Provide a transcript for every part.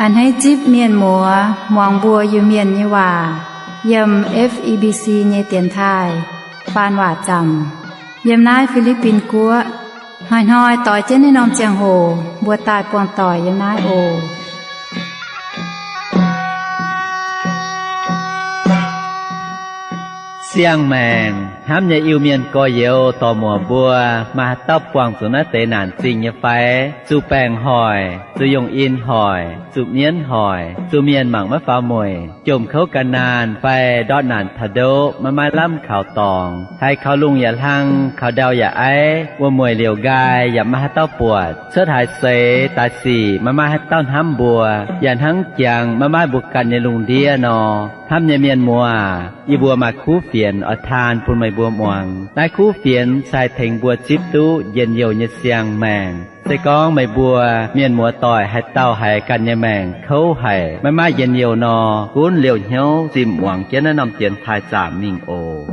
A'hneiv zipv mienh muoz muangx mbuo Iu-Mienh nyei waac yiem F E B C nyei dienx taaih faan waac zaamc yiem naaiv Fi^li^bin Guoqv. Hnoi-hnoi doix jienv naaiv norm ziangh hoc mbuo daaih buangh doic yiem naaiv oc. Siang-maengc hnamv nyei Iu-Mienh gorx-youz dorc-muoc mbuo, maaih haaix dauh buangh zuqc naaiv deix naanc zingh nyei fai? Zuqc baengc hoic, zuqc yungh in hoic, zuqc mienv hoic, zuqc mienh mangc maiv faaux mueic, jomc kouv gan naanh fai ndortv naanc taux ndoqv maiv maaih lamh kaux dorngx, haiz kaux lungh yaac hlang, kaux ndau yaac aiv, wuom-mueic liouc nqaai yaac maiv maaih haaix dauh buatc, cuotv haaix seix daaih sic maiv maaih haaix dauh hnamv mbuo, yaac hnangv jangx maiv maaih mbuo ganh nyei lungh ndiev nor. Hnamv nyei mienh muoz, yie mbuo maaih kuv fienx oix taan bun meih mbuo muangx. Naaiv kuv fienx se haih tengx mbuo zipv duqv njien-youh nyei siang-maengc. Se gorngv meih mbuo mienh muoz-doic haaix dauh haiz ganh nyei maengc kouv haic, maiv maaih njien-youh nor, gunv liouh hnyouv zimh muangx jienv naaiv norm dienx taaih zaamc mingh oc.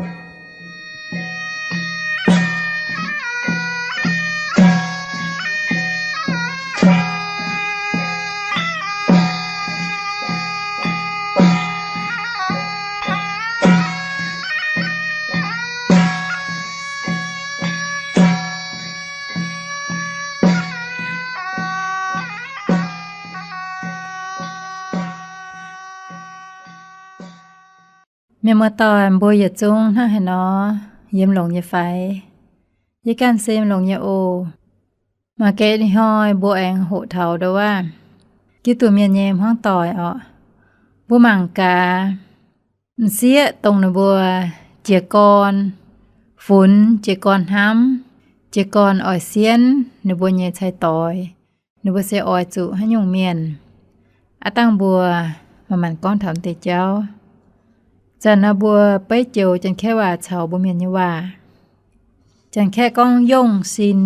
Mienh muoz-doic mbuo yietc zungv hnangv haaix nor, yiem longx nyei fai? Yie ganh se yiem longx nyei oc. Maaih ga'naaiv hnoi mbuo aengx hoqc taux ndau wuov Giduc mienh nyei hmuangv doic orqc. Mbuo mangc gaax, m'sieqv dongh ninh mbuo jiez gorn funx, jiez gorn hnamv, jiez gorn oix sienv ninh mbuo nyei cai doix, ninh mbuo se oix zuqc haaix nyungc mienh. Aav dangh mbuo manc-manc gorngv taux m'deix jauv. Zanc naaiv mbuo beiv joux Janx-Kaeqv waac caux mbuo Mienh nyei waac. Janx-Kaeqv gorngv yongh sin.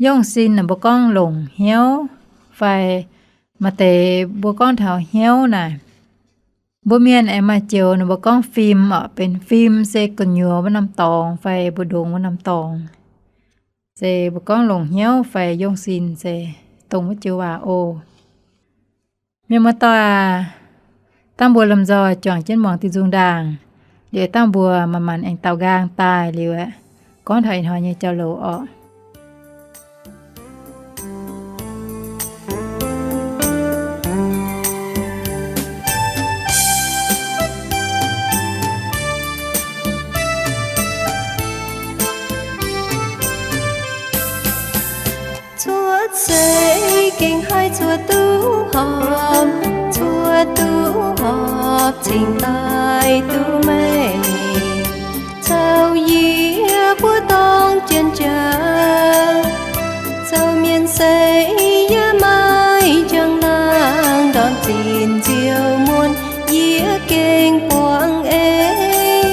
Yongh sin naaic mbuo gorngv longc hnyouv, fai maaih deix mbuo gorngv taux hnyouv naaic, mbuo Mienh aengx maaih joux ninh mbuo gorngv fim orqc, benx fim se gu'nyuoz wuov norm dorngx fai mbu'ndongx wuov norm dorngx. Se mbuo gorngv longc hnyouv fai yongh sin se dongh wuov joux waac oc. Mienh muoz-doic aac, dangh mbuo lomh nzoih juangc jienv muangx diuh nzung ndaangc, liuz dangh mbuo manc-manc aengx daaux nqaang daaih liuz aeqv, gorngv taux ih hnoi nyei jauv-louc orqc. Cuotv seix gengh haih cuotv duqv horpc, cuotv duqv horpc cingx daaih duqv meih. Caux yie mbuo dorng jien jaax, zoux mienh seix yaac maaih njang-laangc ndorm zinh nziouv muonc, yie gengh buangv ei.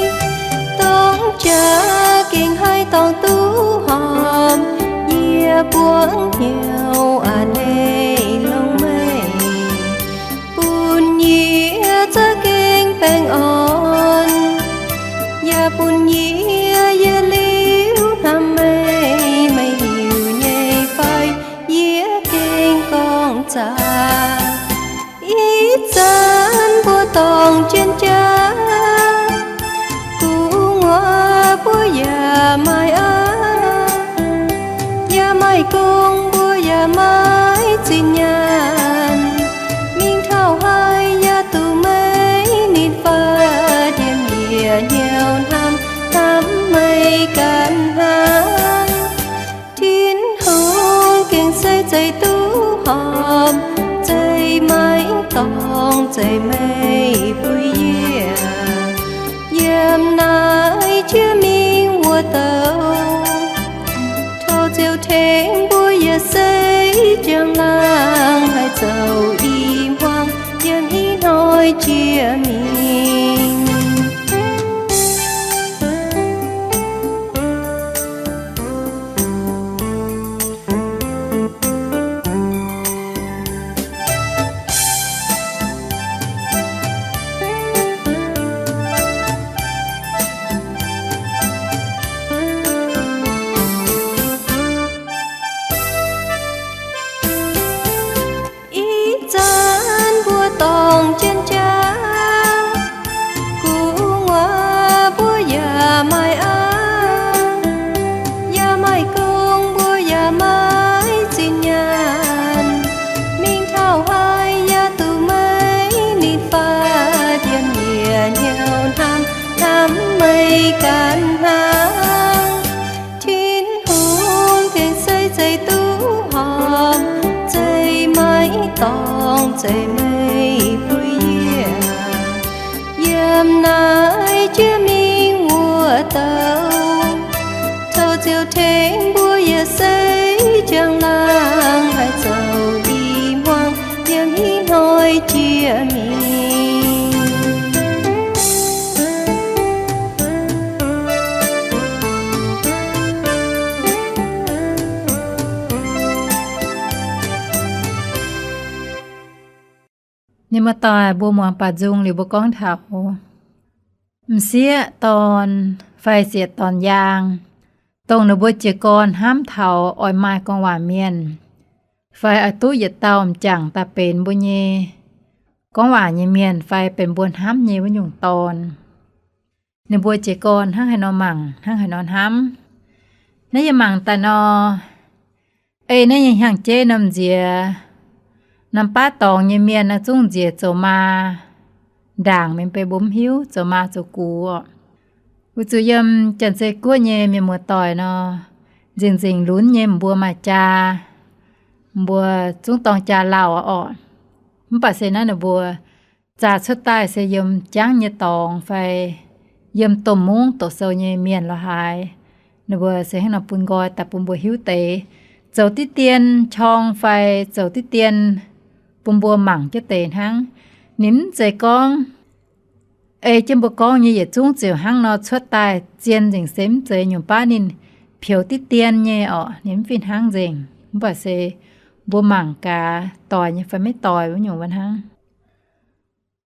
Dorng jaax gengh haih dorng duqv horpc, yie buangv hnyouv a'hneiv longx meih. Bun yie za'gengh baengh orn, yaac bun yie yietc liuz hnamv meih. Meih hiuv nyei fai? Yie gengh gorngv zaqc. Ih zanc mbuo dorng jien jaax, gu'nguaaz mbuo yaac maaih aqv, yaac maaih gong mbuo yaac maiv zinh nyaanh. Mingh taux haaix yaac duqv meih ninh fatv yiem yie hnyouv hnamv, hnamv meih ganh hnangv. Tin-Hungh gengh se zeiz duqv horpc, zeiz maiv dorngx, zeiz meih buix yie. Yiem naaiv jiex mingh wuov douc, tov Ziouv tengx mbuo yietc seix njang-laangc haih zoux i hmuangx yiem ih hnoi jiex mingh. Ih zanc Zeiz meih bun yie yiem naaiv jiex mingh wuov douc, tov Ziouv tengx mbuo yaac se jangx laangh haih zoux i hmuangx yiem ih hnoi jiex mingh. Ninh muoz-doic, mbuo muangx baac nzung liuz mbuo gorngv taux m'sieqv dorn fai sieqv dorn yaang, dongh ninh mbuo jiez gorn hnamv taux oix maaih gorngv waac mienh, fai oix duqv yietc dauh m'jangc daaih benx mbuo nyei gorngv waac nyei mienh fai benx mbuo hnamv nyei wuov nyungc dorn. Ninh mbuo jiez gorn hnangv haaix nor mangc, hnangv haaix nor hnamv. Naaiv yie mangc daaih nor, ei naaiv nyei hnyangx-jeiv norm nziex, norm baav dorngx nyei mienh naaiv zungv nziex zoux maa ndaangc, mienh beiv mbuo mv hiuv, zoux maa zoux gux oc. Weic zuqc yiem Janx-Zei Guoqv nyei mienh muoz-doic nor, nzengc-nzengc lunx nyei mbuo maaih jaa, mbuo zungv dorng jaa lauh oc. Mv baac se naaiv ninh mbuo zaah cuotv daaih se yiem jangv nyei dorngx fai yiem domh mungv doqc sou nyei mienh lo haaix, ninh mbuo se hnangv nor bun nqoi daaih bun mbuo hiuv deix, zoux diqv dien qorng fai zoux diqv dien bun mbuo mangc jienv deix hnangv. Ninh mv zeiz gorngv ei jienv mbuo gorngv nyei yietc zungv ziouc hnangv nor cuotv daaih, zien nzengc se mv zeiz, nyungc baav ninh peux diqv dien nyei oc, ninh mv fih hnangv nzengc. Mv baac se mbuo mangc gaax doix nyei fai maiv doix wuov nyungc wuov hnangv.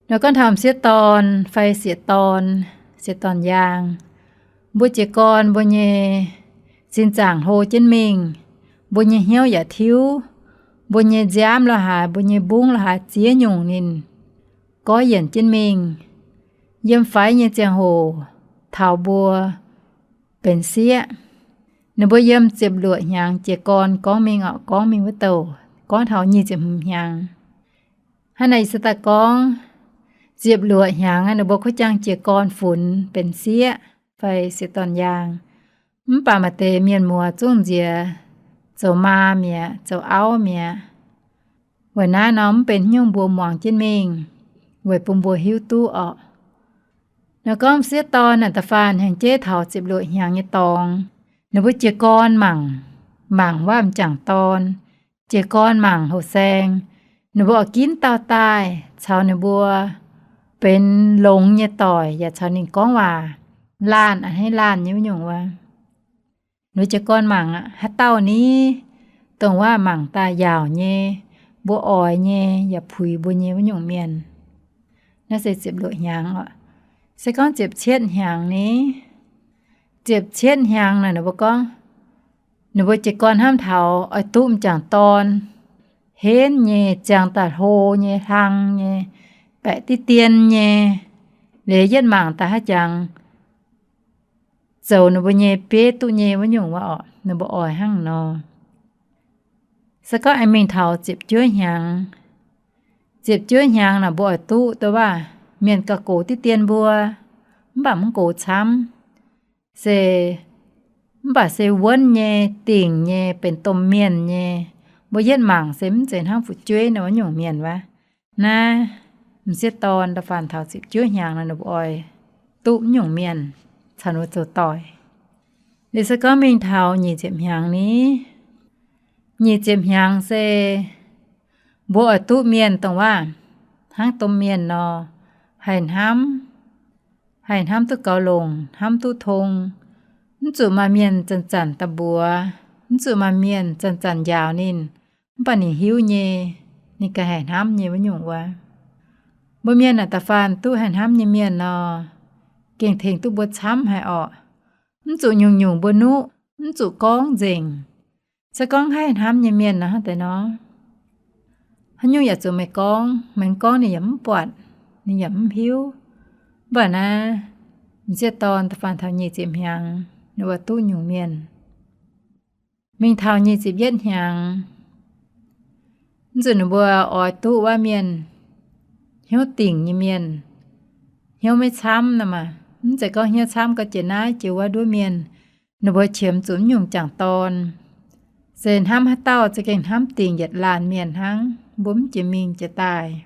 Nor gorngv taux m'sieqv dorn fai sieqv dorn, sieqv dorn yaang, mbuo jiez gorn mbuo nyei sin zaangc hlo jienv mingh, mbuo nyei hnyouv yaac tiuv, mbuo nyei nziaamv lo haaix, mbuo nyei mbungv lo haaix ziex nyungc ninh goiv yienc jienv mingh. Yiem faix nyei ziangh hoc taux mbuo benx sieqv, ninh mbuo yiem ziepc luoqc hnyangx jiez gorn gorngv mingh oc, gorngv mingh wuov douc gorngv taux nyic ziepc hmz hnyangx. Hnangv naaic ih zanc daaih gorngv ziepc luoqc hnyangx ninh mbuo kuv jaang jiez gorn funx benx sieqv fai sieqv dorn yaang. Mv baac maaih deix mienh muoz zungv nziex zoux maa mi'aqv, zoux auv mi'aqv. Weic naaiv nor mv benx haaix nyungc, mbuo muangx jienv mingh weic bun mbuo hiuv duqv oc. Nor gorngv sieqv dorn naaic da'faanh hnyangx-jeiv taux ziepc luoqc hnyangx nyei dorngx, ninh mbuo jiez gorn mangc, mangc waac m'jangc dorn, jiez gorn mangc hoc saeng, ninh mbuo oix ginv dauh daaih caux ninh mbuo benx longx nyei doic yaac caux ninh gorngv waac laanh a'hneiv laanh nyei wuov nyungc wuov. Ninh mbuo jiez gorn mangc aqv, haaix dauh ni, dongh waac mangc daaih yaauc nyei, mbuo oix nyei, yaac puix mbuo nyei wuov nyungc mienh. Naaiv se ziepc luoqc hnyangx oc. Se gorngv ziepc cietv hnyangx ni, ziepc cietv hnyangx naaic ninh mbuo gorngv, ninh mbuo jiez gorn hnamv taux oix duqv m'jangc dorn henv nyei, ziangh daaih hlo nyei, hlang nyei, baeqc diqv dien nyei, liuz yietv mangc daaih haaix jangx zoux ninh mbuo nyei bieiv duqv nyei wuov nyungc wuov oc. Ninh mbuo oix hnangv nor. Se gorngv aengx mingh taux ziepc juov hnyangx, ziepc juov hnyangx naaic mbuo oix duqv dongh waac mienh gauh gox diqv dien mbuo, mv baac mv gox camv, se, mv baac se wuonv nyei, dingc nyei, benx domh mienh nyei, mbuo yietv mangc se mv zeiz hnangv fu'jueiv nor wuov nyungc mienh wuov. Naaiv m'sieqv dorn da'faanh taux ziepc juov hnyangx nor ninh mbuo oix duqv nyungc mienh caux ninh mbuo zoux doic. Liuz se gorngv mingh taux nyic ziepc hnyangx ni, nyic ziepc hnyangx se mbuo oix duqv mienh dongh waac hnangv domh mienh nor, haih hnamv, haih hnamv duqv gaux longc, hnamv duqv tong. Mv zuqc maaih mienh zanc-zanc daaih mbuox, mv zuqc maaih mienh zanc-zanc njaaux ninh, mv baac ninh hiuv nyei, ninh ganh haih hnamv nyei wuov nyungc wuov. Mbuo mienh naaic da'faanh duqv haih hnamv nyei mienh nor, gengh tengx duqv mbuo camv haic orqc. Mv zuqc nyungc-nyungc mbuo nuqv, mv zuqc gorngv nzengc. Se gorngv haih hnamv nyei mienh nor, hnangv deix nor, haaix nyungc yaac zuqc meih gorngv, meih mv gorngv ninh yaac mv buatc, ninh yaac mv hiuv. Mv baac naaiv m'sieqv dorn da'faanh taux nyic ziepc hnyangx ninh mbuo duqv nyungc mienh. Mingh taux nyic ziepc yietv hnyangx, mv zuqc ninh mbuo oix duqv wuov mienh hnyouv dingc nyei mienh, hnyouv maiv camv nor maah. Mv zeiz gorngv hnyouv camv gauh jiex naaiv jiex wuov nduov mienh, ninh mbuo qiemx zuqc mv nyungc jangc dorn. Se hnamv haaix dauh za'gengh hnamv dingc yietc laanh mienh hnangv. mbuo mv jiex mingh jiex daaih.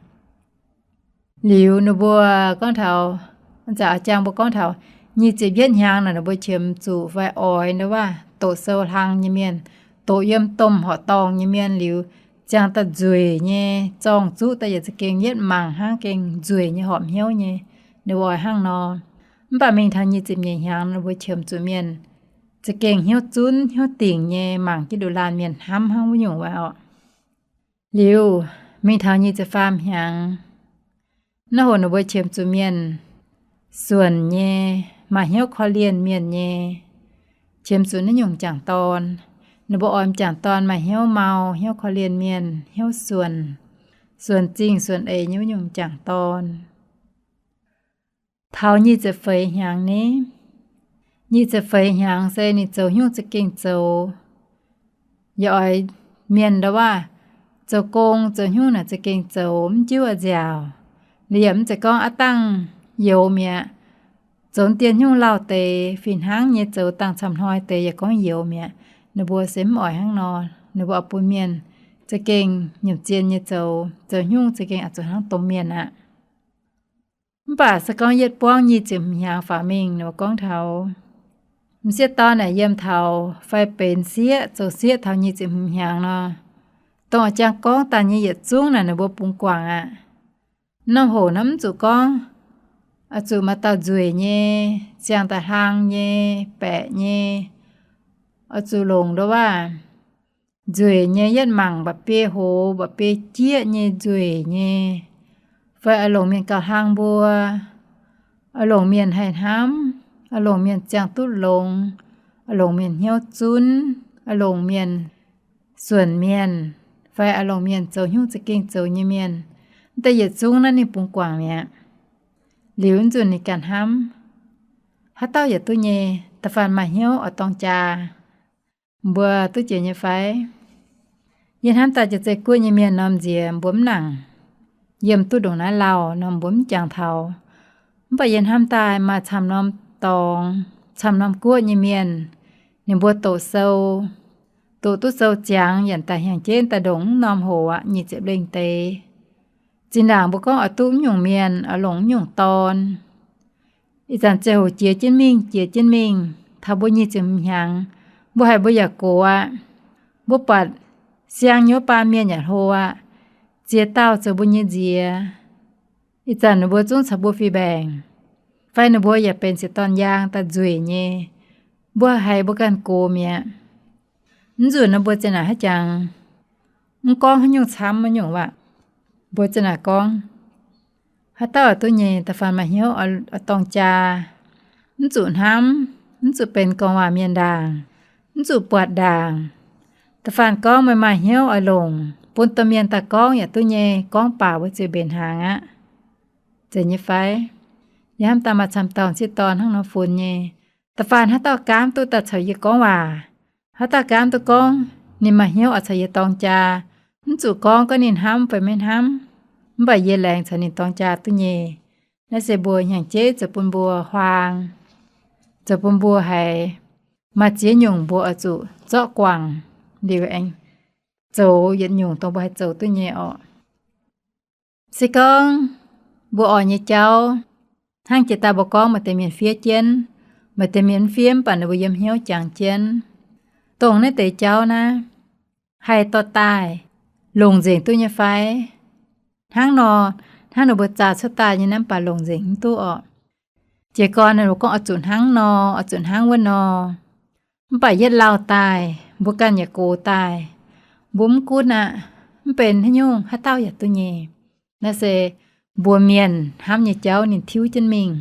Liuz ninh mbuo gorngv taux, nzauc jang mbuo gorngv taux nyic ziepc yietv hnyangx naaic, ninh mbuo qiemx zuqc fai oix ndo waac doqc sou hlang nyei mienh, doqc yiem domh horqc dorngh nyei mienh liuz, ziangh daaih nzueic nyei, zorng zuqv daaih yietc za'gengh yietv mangc hnangv gengh nzueic nyei horpc hnyouv nyei, ninh mbuo oix hnangv nor. Mv baac mingh taux nyic ziepc nyeic hnyangx ninh mbuo qiemx zuqc mienh za'gengh hnyouv zunv hnyouv dingc nyei mangc jienv nduqc laanh mienh hnamv hnangv wuov nyungc waac orqc. Liuz mingh taux nyic ziepc faam hnyangx, naaiv hoc ninh mbuo qiemx zuqc mienh suonc nyei, maaih hnyouv korv-lienh mienh nyei, qiemx zuqc naaiv nyungc m'jangc dorn. Ninh mbuo oix m'jangc dorn maaih hnyouv mau, hnyouv korv-lienh mienh, hnyouv suonc, suonc zingh suonc eix nyei wuov nyungc m'jangc dorn. Taux nyic ziepc feix hnyangx ni, nyic ziepc feix hnyangx se ninh zoux hnyouv za'gengh zoux, yaac oix mienh ndo waac zoux gong zoux hnyouv naaic za'gengh zoux mv jiuv a'nziaauc. Liuz yaac mv zeiz gorngv aav dangh youx mi'aqv. Zoux dien hnyouv lauh deix fih hnangv nyei, zoux dangh camv hnoi deix yaac gorngv youx mi'aqv. Ninh mbuo se mv oix hnangv nor. Ninh mbuo oix bun mienh za'gengh nyiemc zien nyei zoux, zoux hnyouv za'gengh oix zuqc hnangv domh mienh aqv. Mv baac se gorngv yietv buangv nyic ziepc hmz hnyangx faaux mingh, ninh mbuo gorngv taux m'sieqv dorn naaic yiem taux fai benx sieqv, zoux sieqv taux nyic ziepc hmz hnyangx nor, dongh jang gorngv daaih nyei yietc zungv naaic ninh mbuo bungx guangc aqv. Norm hoc naaiv mv zuqc gorngv oix zuqc maaih dauh nzueic nyei, ziangh daaih hlang nyei, baeqc nyei, oix zuqc longc ndo waac nzueic nyei, yietv mangc mba'biei hoz, mba'biei jieqv nyei, nzueic nyei, fai oix longc mienh gauh hlang mbuo, oix longc mienh haih hnamv, oix longc mienh ziangh duqv longx, oix longc mienh hnyouv zunv, oix longc mienh suonc mienh, fai oix longc mienh zoux hnyouv za'gengh zoux nyei mienh. Mv deix yietc zungv naaiv ninh bungx guangc mi'aqv. Liuz nzunc ninh ganh hnamv, haaix dauh yaac duqv nyei, da'faanh maaih hnyouv oix dorng jaa. Mbuo duqv jiex nyei fai? Yie hnamv daaih jiex zei guoqv nyei mienh norm nziex mbuo mv nangc yiem duqv ndongc naaiv lauh nor mbuo mv jangx taux. Mv baac yie hnamv daaih maaih camv norm dorngx, camv norm guoqv nyei mienh, ninh mbuo doqc sou, doqc duqv sou ziangx yaac daaih hnyangx-jeiv daaih ndongc mv norm hoc aqv, nyic ziepc lengh deix. Zinh ndaangc mbuo gorngv oix duqv mv nyungc mienh, oix longc mv nyungc dorn. Ih zanc ziouc hoc jiex jienv mingh, jiex jienv mingh, taux mbuo nyic ziepc hmz hnyangx, mbuo haiz mbuo yaac gox aqv. Mbuo buatc siang nyei wuov baan mienh yaac hlo aqv. Ziex dauh zoux mbuo nyei nziex. Ih zanc ninh mbuo zungv caux mbuo fih mbaengc, fai ninh mbuo yaac benx sieqv dorn yaang daaih nzueic nyei. Mbuo haiz mbuo ganh gox mi'aqv. Mv nzunc nor mbuo zinh naaic haaix jangx mv gorngv haaix nyungc camv haaix nyungc waac. Mbuo zinh naaic gorngv, haaix dauh oix duqv nyei, da'faanh maaih hnyouv oix dorng jaa, mv zuqc hnamv, mv zuqc benx gorngv waac mienh ndaangc, mv zuqc buatc ndaangc. Da'faanh gorngv meih maaih hnyouv oix longc, bun domh mienh daaih gorngv yaac duqv nyei, gorngv baac mbuo ziouc mbenc hnaangx aqv. Zeiz nyei fai? Yie hnamv daaih maaih camv dauh sieqv dorn hnangv nor funx nyei. Da'faanh haaix dauh gaamv duqv daaih caux yie gorngv waac, haaix dauh gaamv duqv gorngv ninh maaih hnyouv oix caux yie dorng jaa, mv zuqc gorngv gorngv ninh hnamv fai maiv hnamv, mv baac yie laengz caux ninh dorng jaa duqv nyei. Naaiv se mbuo hnyangx-jeiv zoux bun mbuo huaang, zoux bun mbuo haiz maaih ziex nyungc mbuo oix zuqc zorqv guangc liuz aengx zoux yietc nyungc dongh mbuo haih zoux duqv nyei orqc. Se gorngv mbuo oix nyei jauv, hnangv jiex daaih mbuo gorngv maaih deix mienh fiev jienv, maaih deix mienh mv fiev mv baac ninh mbuo yiem hnyouv jangx jienv, dongh naaiv deix jauv naaiv haih dorh daaih longc nzengc duqv nyei fai? Hnangv nor, hnangv ninh mbuo zaah cuotv daaih nyei naaiv mv baac longc nzengc mv duqv orqc. Jiez gorn ninh mbuo gorngv oix zuqc hnangv nor, oix zuqc hnangv wuov nor, mv baac yietv lauh daaih mbuo ganh yaac gox daaih, mbuo mv gunv aqv. Mv benx haaix nyungc, haaix dauh yaac duqv nyei. Naaiv se mbuo mienh hnamv nyei jauv ninh tiuv jienv mingh.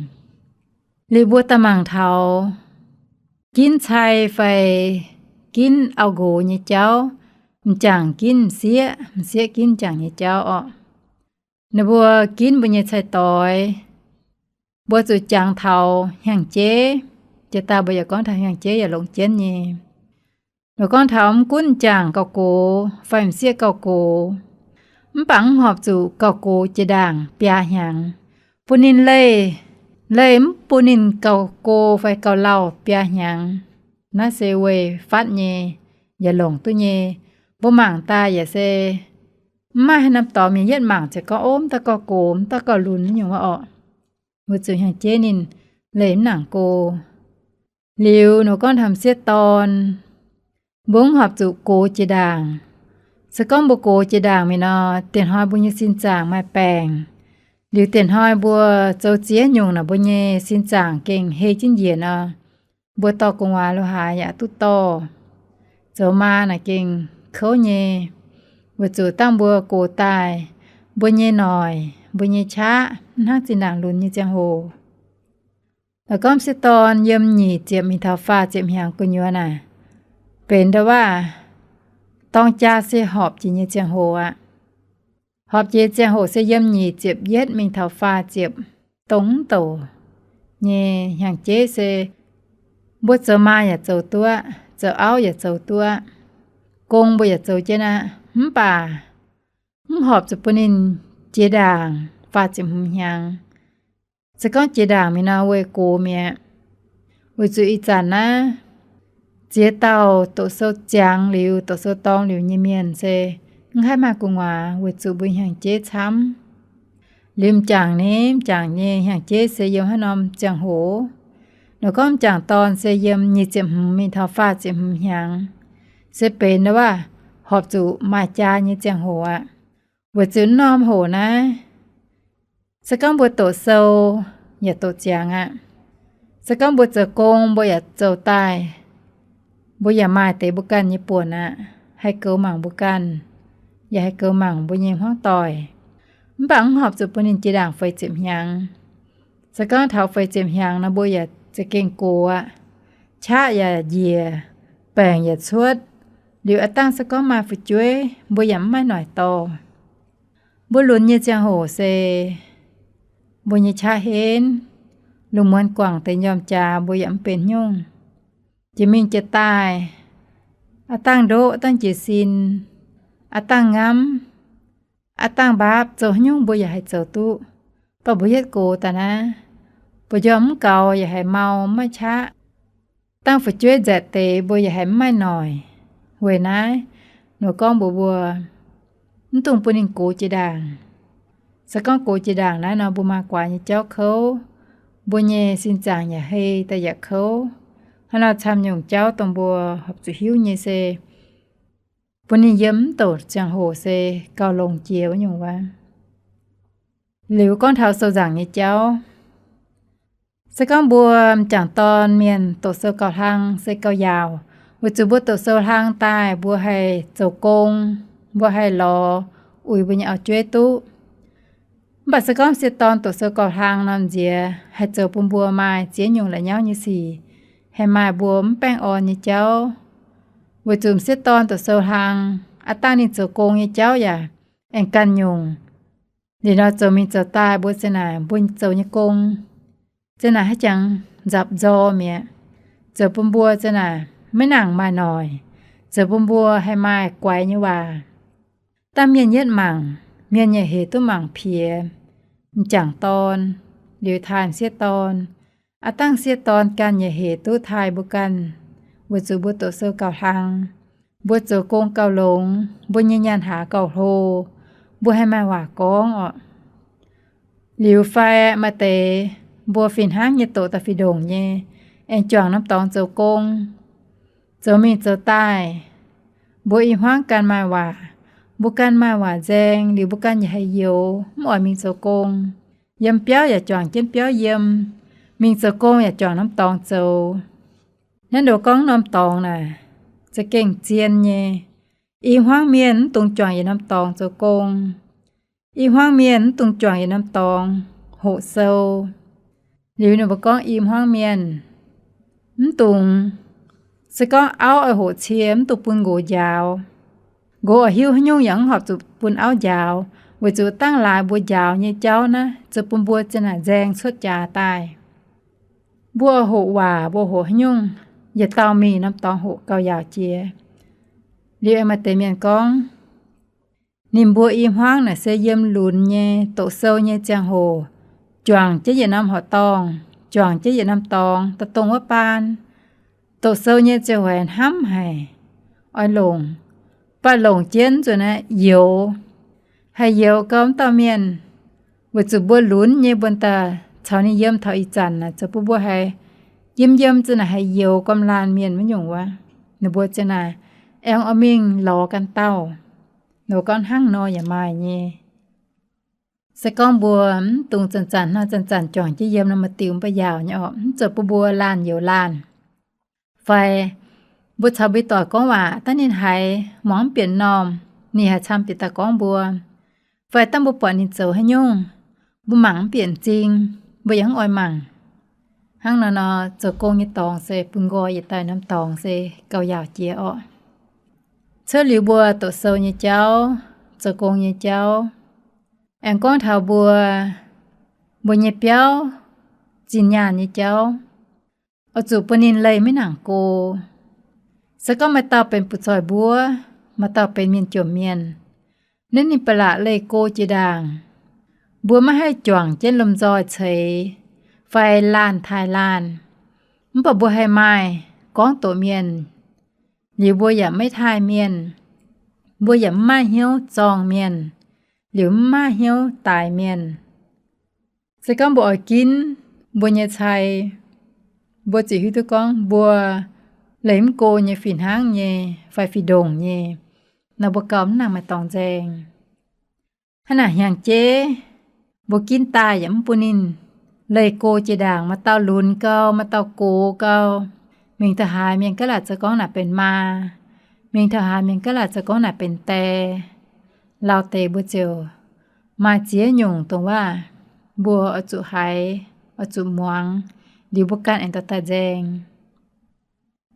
Liuz mbuo daaih mangc taux ginv cai fai ginv auv-nqox nyei jauv, m'jangc ginv m'sieqv, m'sieqv ginv m'jangc nyei jauv orqc. Ninh mbuo ginv mbuo nyei cai-doix, mbuo zuqc jangx taux hnyangx-jeiv. Jiex daaih mbuo yaac gorngv taux hnyangx-jeiv yaac longc jienv nyei. Ninh gorngv taux mv gunv m'jangc gauh gox fai m'sieqv gauh gox, mv baac mv horpc zuqc gauh gox jiex ndaangc biaa hnyangx, bun ninh leih, leih mv bun ninh gauh gox fai gauh lauh biaa hnyangx. Naaiv se weih fatv nyei, yaac longc duqv nyei. Mbuo mangc daaih yaac se Mv maaih haaix norm dorngx mienh yietv mangc ziouc gorngv, Ov, mv dauh gauh lunx, mv nyungc wuov orqc. Weic zuqc hnyangx-jeiv ninh leih mv nangc go. Liuz nor gorngv taux m'sieqv dorn, mbuo mv horpc zuqc gox jiex ndaangc. Se gorngv mbuo gox jiex ndaangc mingh nor, dieh hnoi mbuo nyei sin zaangc maaih baengc. Liuz dieh hnoi mbuo zoux ziex nyungc nor, mbuo nyei sin zaangc gengh hei jienv njiec nor, mbuo dorh gu'nguaaz lo haaix yaac duqv dorh. Zoux maa naaic gengh kouv nyei, weic zuqc dangh mbuo gox daaih, mbuo nyei noic, mbuo nyei qaqv mv hnangv zinh ndaangc lunx nyei ziangh hoc. Laaix gorngv m'sieqv dorn yiem nyic ziepc mingh taux faah ziepc hnyangx gu'nyuoz naaic, benx ndau waav dorng jaa se horpc jiex nyei ziangh hoc aqv. Horpc jiex ziangh hoc se yiem nyic ziepc yietv mingh taux faah ziepc dongh mv douc nyei hnyangx-jeiv se mbuo zoux maa yaac zoux duqv, zoux auv yaac zoux duqv, gong mbuo yaac zoux jienv aqv. Mv baac mv horpc zuqc bun ninh jiex ndaangc faah ziepc hmz hnyangx. Se gorngv jiex ndaangc mingh nor, weic gox mi'aqv. Weic zuqc ih zanc naaiv ziex dauh doqc sou ziangx liuz, doqc sou dorng liuz nyei mienh se mv haih maaih gu'nguaaz, weic zuqc mbuo hnyangx-jeiv camv. Liuz m'jangc ni, m'jangc nyei hnyangx-jeiv se yiem haaix norm ziangh hoc? Nor gorngv m'jangc dorn se yiem nyic ziepc hmz mingh taux faah ziepc hmz hnyangx, se benx ndau waav horpc zuqc maaih jaa nyei ziangh hoc aqv. Weic zuqc norm hoc naaiv, se gorngv mbuo doqc sou yaac doqc ziangx aqv. Se gorngv mbuo zoux gong mbuo yaac zoux daaih, mbuo yaac maaih deix mbuo ganh nyei buonc aqv, haih goux mangc mbuo ganh, yaac haih goux mangc mbuo nyei hmuangv doic. Mv baac mv horpc zuqc bun ninh jiex ndaangc feix ziepc hnyangx. Se gorngv taux feix ziepc hnyangx nor, mbuo yaac za'gengh gox aqv. Qaqv yaac njiec, baengc yaac cuotv. Liuz aav dangh se gorngv maaih fu'jueiv, mbuo yaac mv maaih noic dorh. Mbuo lunx nyei ziangh hoc se mbuo nyei qaqv henv, lungh muonz guangc deix njormh jaax mbuo yaac mv benx hnyungv. Jiex mingh jiex daaih, aav dangh ndoqv, aav dangh jiez sin, aav dangh ngamv, aav dangh mbaapv, zoux haaix nyungc mbuo yaac haih zoux duqv. Mv baac mbuo yietv gox daaih naaiv, buoz-njormh mv gaux yaac haiz mau mv maaih qaqv. Dangh fu'jueiv nzaeqc deix mbuo yaac haiz mv maaih noic. Weic naaiv, nor gorngv mbuox mbuo, mv dungx bun ninh gox jiex ndaangc. Se gorngv gox jiex ndaangc naaiv nor, mbuo maaih guaax nyei jauv kouv, mbuo nyei sin zaangc yaac hei daaih yaac kouv. Hnangv nor camv nyungc jauv dongh mbuo horpc zuqc hiuv nyei se bun ninh yiem mv douc ziangh hoc se gauh longx jiex wuov nyungc wuov. Liuz gorngv taux sou nzaangc nyei jauv, se gorngv mbuo m'jangc dorn mienh doqc sou gauh hlang se gauh yaauc, weic zuqc mbuo doqc sou hlang daaih mbuo haih zoux gong, mbuo haih lorz uix mbuo nyei auv-jueiv duqv. Mv baac se gorngv m'sieqv dorn doqc sou gauh hlang nor, nziex haih zoux bun mbuo maaih ziex nyungc la'nyauv nyei sic, haih maaih mbuo mv baengh orn nyei jauv. Weic zuqc m'sieqv dorn doqc sou hlang, aav dangh ninh zoux gong nyei jauv yaac aengx ganh nyungc. Liuz nor zoux mingh zoux daaih mbuo za'naaic mbuo zoux nyei gong za'naaic haaix jangx nzapc nzorng mi'aqv. Zoux bun mbuo za'naaic maiv nangc maaih noic, zoux bun mbuo haih maaih guaix nyei waac. Dangh mienh yietv mangc, mienh yaac hec duqv mangc piex m'jangc dorn liuz taaih m'sieqv dorn. Aav dangh m'sieqv dorn ganh yaac hec duqv taaih mbuo ganh, weic zuqc mbuo doqc sou gauh hlang, mbuo zoux gong gauh longx, mbuo nyei nyaanh haaz gauh hlo, mbuo haih maaih waac gorngv orqc. Liuz fai maaih deix mbuo fih hnangv nyei doqc daaih fih ndongc nyei, aengx juangc norm dorngx zoux gong, zoux mingh zoux daaih, mbuo i hmuangv ganh maaih waac, mbuo ganh maaih waac nzaeng, liuz mbuo ganh yaac haih youx, mv oix mingh zoux gong. Yiem biauv yaac juangc jienv biauv yiem, mingh zoux gong yaac juangc norm dorngx zoux. Naaiv ndoqc gorngv norm dorngx naaic za'gengh zien nyei. I hmuangv mienh mv dungx juangc yietc norm dorngx zoux gong. I hmuangv mienh mv dungx juangc yietc norm dorngx hoqc sou. Liuz ninh mbuo gorngv i hmuangv mienh mv dungx, se gorngv auv oix hoqc cie, mv dungx bun nqox njaaux. Nqox oix hiuv haaix nyungc yaac mv horpc zuqc bun auv njaaux, weic zuqc dangh laaix mbuo njaaux nyei jauv naaiv zoux bun mbuo za'naaic nzaeng cuotv jaax daaih. Mbuo hoqc waac, mbuo hoqc haaix nyungc, yietc dauh mingh norm dorngx hoqc gauh yaauc jiex. Liuz aengx maaih deix mienh gorngv, ninh mbuo i hmuangv naaic se yiem lunx nyei doqc sou nyei ziangh hoc, juangc jienv yietc norm horqc dorngh, juangc jienv yietc norm dorngx, daaih dongh wuov baan. Doqc sou nyei ziangh hoc hnamv haic, oix longc, baac longc jienv nzunc naaiv youx. haih youx gau wuov dauh mienh, weic zuqc mbuo lunx nyei mbuo daaih caux ninh yiem taux ih zanc naaic, zoux bun mbuo haiz yiem yiem za'naaic haih youx gormx laanh mienh wuov nyungc wuov. Ninh mbuo za'naaic aengx oix mingh lorz ganh dauh. Ninh mbuo gorngv hnangv nor yaac maaih nyei. Se gorngv mbuo mv dungx zanc-zanc hnoi zanc-zanc juangc jienv yiem nor, maaih diuh mbuo yaauc nyei orqc, mv zoux bun mbuo laanh youx laanh. Fai mbuo caux mbuo doic gorngv waac, dangh ninh haiz muangx mv bieqc normh, ninh haiz camv bieqc daaih gorngv mbuo, fai dangh mbuo buatc ninh zoux haaix nyungc, mbuo mangc mv bieqc m'zing, mbuo yaac mv oix mangc. Hnangv nor nor, zoux gong nyei dorngx se bun nqoi yietc daaih norm dorngx se gauh yaauc jiex orqc. Cuotv liuz mbuo doqc sou nyei jauv, zoux gong nyei jauv, aengx gorngv taux mbuo, mbuo nyei biauv, zinh nyaanh nyei jauv, oix zuqc bun ninh leih maiv nangc go. Se gorngv maaih dauh benx butv-zoih mbuov, maaih dauh benx mienh jomc mienh, naaiv ninh ba'laqc leih go jiex ndaangc. Mbuo maiv haih juangc jienv lomh nzoih ceix fai laanh taaih laanh, mv baac mbuo haih maaih gorngv doqc mienh, liuz mbuo yaac maiv taaih mienh, mbuo yaac mv maaih hnyouv zorng mienh, liuz mv maaih hnyouv daix mienh. Se gorngv mbuo oix ginv mbuo nyei cai, mbuo ziouc hiuv duqv gorngv mbuo leih mv go nyei fih hnangv nyei fai fih ndongc nyei nor, mbuo gauh mv nangc maaih dorngx nzaeng. Hnangv naaic hnyangx-jeiv mbuo ginv daaih yaac mv bun ninh leih go jiex ndaangc. Maaih dauh lunx gau, maaih dauh gox gau. Mingh taux haaix mienh gaav laaic zoux gorngv naaic benx maa, mingh taux haaix mienh gaav laaic zoux gorngv naaic benx die. Lauh deix mbuo ziouc maaih ziex nyungc dongh waac mbuo oix zuqc haiz, oix zuqc muangx, liuz mbuo ganh aengx dorh daaih nzaeng.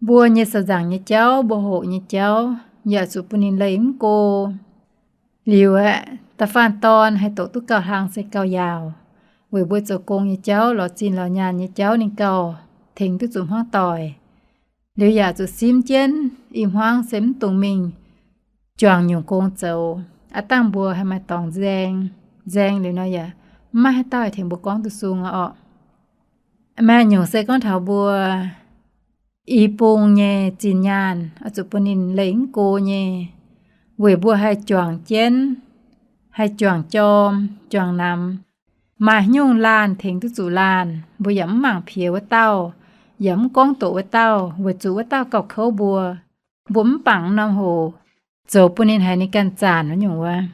Mbuo nyei sou nzaangc nyei jauv, mbuo hoqc nyei jauv, yaac zuqc bun ninh leih mv go. Liuz aeqv, da'faanh dorn haih doqc duqv gauh hlang se gauh yaauc, weic mbuo zoux gong nyei jauv, lorz zinh lorz nyaanh nyei jauv ninh gauh tengx duqv zuqc hmuangv doic. Liuz yaac zuqc simv jienv i hmuangv se mv dungx mingh juangc nyungc gong zoux. Aav dangh mbuo haih maaih dorngx nzaeng, nzaeng liuz nor yaac mv maaih haaix dauh haih tengx mbuo gorngv duqv sung orqc. Maaih nyungc se gorngv taux mbuo i bung nyei zinh nyaanh oix zuqc bun ninh leih mv go nyei, weic mbuo haih juangc jienv, haih juangc jorm, juangc namx. Maaih haaix nyungc laanh tengx duqv zuqc laanh, mbuo yaac mv mangc piex wuov dauh, yaac mv gorngv doqc wuov dauh, weic zuqc wuov dauh gauh kouv mbuo. Mbuo mv bangc norm hoc zoux bun ninh haiz ninh ganh zanc wuov nyungc wuov.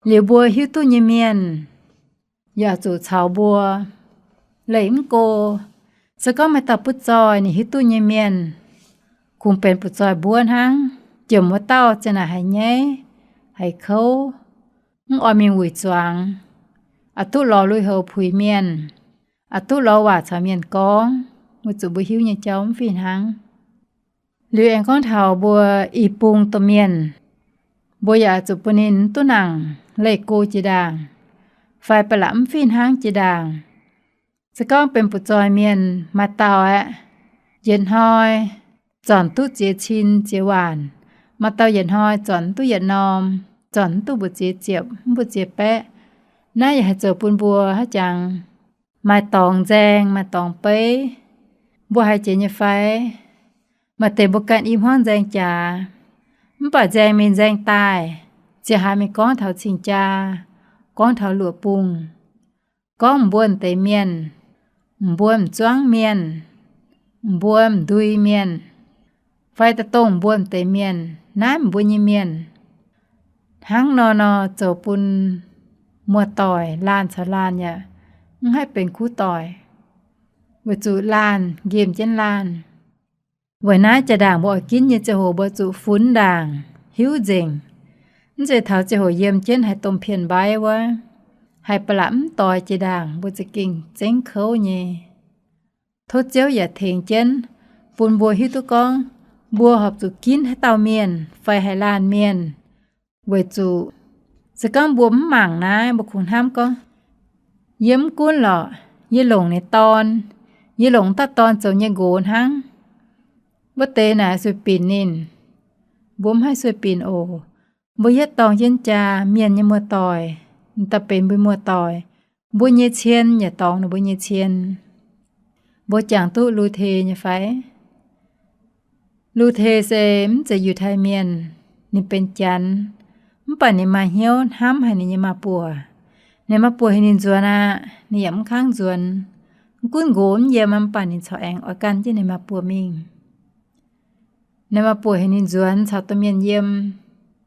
Liuz mbuo hiuv duqv nyei mienh yaac zuqc caux mbuo leih mv go. Se gorngv maaih dauh butv zoih ninh hiuv duqv nyei mienh, kungx benx butv zoih mbuov hnangv, jomc wuov dauh ziang naaic haiz nyaiv, haiz kouv, mv oix mingh wuic zuangx, aqc duqv lorz lui-houx puix mienh, aqc duqv lorz waac caux mienh gorngv, weic zuqc mbuo hiuv nyei jauv mv fih hnangv. Liuz aengx gorngv taux mbuo i bung domh mienh, mbuo yaac zuqc bun ninh mv duqv nangc leih go jiex ndaangc, fai ba'laqc mv fih hnangv jiex ndaangc. Se gorngv benx butv zoih mienh, maaih dauh aeqv, yietc hnoi zornc duqv ziex cin ziex waanc, maaih dauh yietc hnoi zornc mv duqv yietc norm, zornc mv duqv mbu'ziex ziepc, mv mbu'ziex baeqv. Naaiv yaac haih zoux bun mbuo haiz jangx maaih dorngx nzaeng, maaih dorngx beiv. Mbuo haiz jiex nyei fai? Maaih deix mbuo ganh i hmuangv nzaeng jaax, mv baac nzaeng mingh nzaeng daaih, ziouc haiz mingh gorngv taux cing-jaa, gorngv taux luoqc bung, gorngv mbuo m'deix mienh, mbuo m'zuangv mienh, mbuo m'ndui mienh, fai da'dongh mbuo m'deix mienh, naaiv mbuo nyei mienh. Hnangv nor nor zoux bun muoz-doic laanh caux laanh yaac mv haih benx kuv doic, weic zuqc laanh nqemh jienv laanh. Weic naaiv jaa ndaangc mbuo oix ginv nyei ziangh hoc mbuo zuqc funx ndaangc hiuv nzengc. Mv zeiz taux ziangh hoc yiem jienv haiz domh pien mbaiv wuov, haiz ba'laqc mv doix jiex ndaangc mbuo za'gengh zengv kouv nyei. Tov Ziouv yaac tengx jienv bun mbuo hiuv duqv gorngv mbuo horpc zuqc ginv haaix dauh mienh fai haaix laanh mienh. Weic zuqc se gorngv mbuo mv mangc naaiv, mbuo kungx hnamv gorngv, yie mv gunv lorqc, yie longc ninh dorn, yie longc dauh dorn zoux nyei nqox hnangv. Wuov deix naaic sueih binc ninh. Mbuo mv haih sueih binc oc. Mbuo yietv dorng jienv jaa mienh nyei muoz-doic, da'benx mbuo muoz-doic, mbuo nyei cien yaac dorngx ninh mbuo nyei cien. Mbuo jangx duqv Lu^te nyei fai? Lu^te se mv zeiz Yiutai Mienh, ninh benx Janx. Mv baac ninh maaih hnyouv hnamv haic ninh nyei maa-buoc. Ninh maa-buoc heuc ninh nzuonx aqv, ninh yaac mv kangv nzuonx. Mv gunv nqox mv yiem, mv baac ninh corc aengx oix gan jienv ninh maa-buoc mingh. Ninh maa-buoc heuc ninh nzuonx caux domh mienh yiem,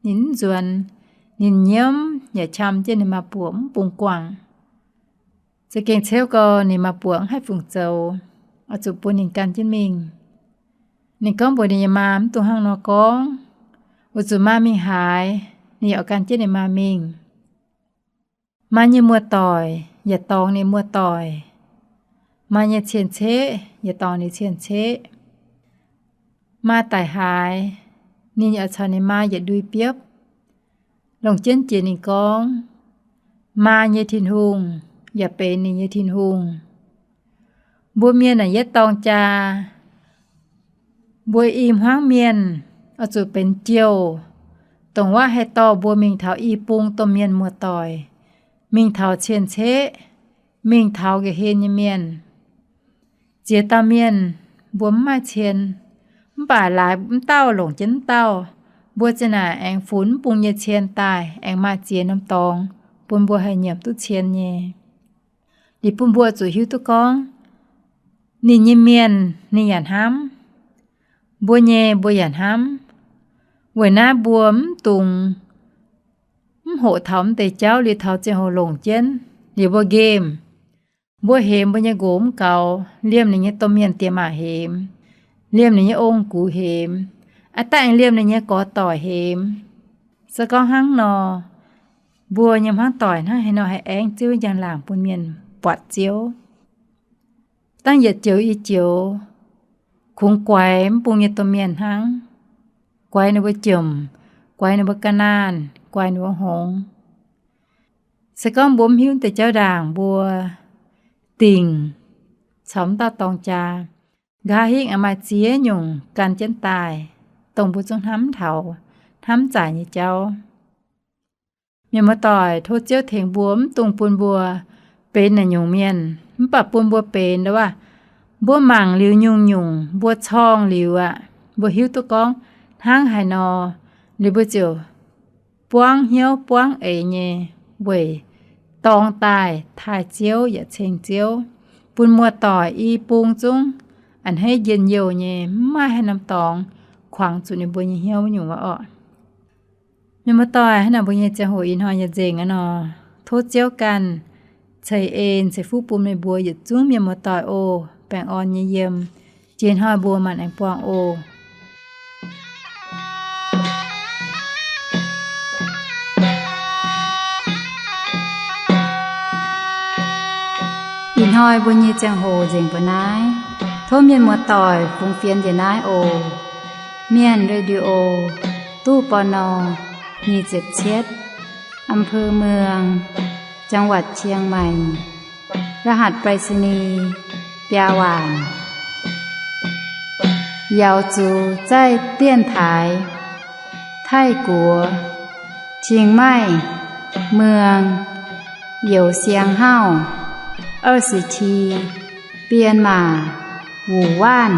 ninh mv nzuonx. Ninh nyiemv yaac qam jienv ninh maa-buoc mv bungx guangc. Za'gengh ceuv gau, ninh maa-buoc mv haih fungc zoux, oix zuqc bun ninh gan jienv mingh. Ninh gorngv mbuox ninh nyei maa, mv dungx hnangv nor gorngv, weic zuqc maa mingh haaix, ninh yaac oix gan jienv ninh maa mingh. Maa nyei muoz-doic yaac dorngx ninh muoz-doic. Maa nyei cien-ceqv yaac dorngx ninh cien-ceqv. Maa daic haaix, ninh yaac caux ninh maa yietc ndui biopv, longc jienv jiex ninh gorngv, maa nyei Tin-Hungh yaac benx ninh nyei Tin-Hungh. Mbuo mienh naaic yietv dorng jaa, mbuo i hmuangv mienh oix zuqc benx jouh, dongh wuov haih dorh mbuo mingh taux i bung domh mienh muoz-doic, mingh taux cien-ceqv, mingh taux nqa'hien nyei mienh. Ziex dauh mienh mbuo mv maaih cien, mv baac laaix mv dauh longc jienv mv dauh, mbuo zinh naaic aengx funx mv bung nyei cien daaih aengx maaih ziex norm dorngx bun mbuo haih nyiemc duqv cien nyei. Liuz bun mbuo zuqc hiuv duqv gorngv, ninh nyei mienh ninh yaac hnamv, mbuo nyei mbuo yaac hnamv. Weic naaiv mbuo mv dungx mv hoqc taux mv deix jauv liuz taux ziangh hoc longc jienv liuz mbuo nqemh. Mbuo hemx mbuo nyei nqox mv gaux, liemh ninh nyei domh mienh diex maac hemx, liemh ninh nyei ong-gux hemx, a'daaih aengx liemh ninh nyei gorx-doic hemx. Se gorngv hnangv nor, mbuo nyei hmuangv doic hnangv haaix nor haih aengv Ziouv njang-laangc bun mienh buatc Ziouv? Dangv yietc joux i joux, kungx guaix mv bung nyei domh mienh hnangv. Guaix ninh mbuo jomc, guaix ninh mbuo ga'naanh, guaix ninh mbuo hngongx. Se gorngv mbuo mv hiuv deix jauv ndaangc mbuo dingc caux mv dauh dorng jaa, nqa'haav hingv aengx maaih ziex nyungc gan jienv daaih, dongh mbuo zungv hnamv taux, hnamv zaaic nyei jauv. Mienh muoz-doic, tov Ziouv tengx mbuo mv dungx bun mbuo benx naaic nyungc mienh, mv baac bun mbuo benx ndo aav, mbuo mangc liuz nyungc-nyungc, mbuo corng liuz aqv, mbuo hiuv duqv gorngv hnangv haaix nor, liuz mbuo ziouc buangv hnyouv buangv eix nyei weic dorng daaih taaih Ziouv yaac ceng Ziouv, bun muoz-doic i bung zungv a'hneiv njien-youh nyei, mv maaih haaix norm dorngx kuangx zuqc ninh mbuo nyei hnyouv nyungc wuov orqc. Mienh muoz-doic, hnangv naaic mbuo nyei ziangh hoc ih hnoi nyei nzengc aqv nor, tov Ziouv ganh ceix en ceix fuqv bun meih mbuo yietc zungv mienh muoz-doic oc. Baengh orn nyei yiem. Jiex hnoi mbuo maanc aengx buangh oc. Ih hnoi mbuo nyei ziangh hoc nzengc mbuo naaiv. Tov mienh muoz-doic fungx fienx njiec naaiv oc. Mienh Radio, ตู้ ปณ. nyic ziepc cietv, อำเภอเมือง จังหวัดเชียงใหม่ รหัสไปรษณีย์ biaa waanc. 瑶族在电台泰国清迈เมือง โยเซียงเฮ้า 二十七 เปียนหม่า หมู่บ้าน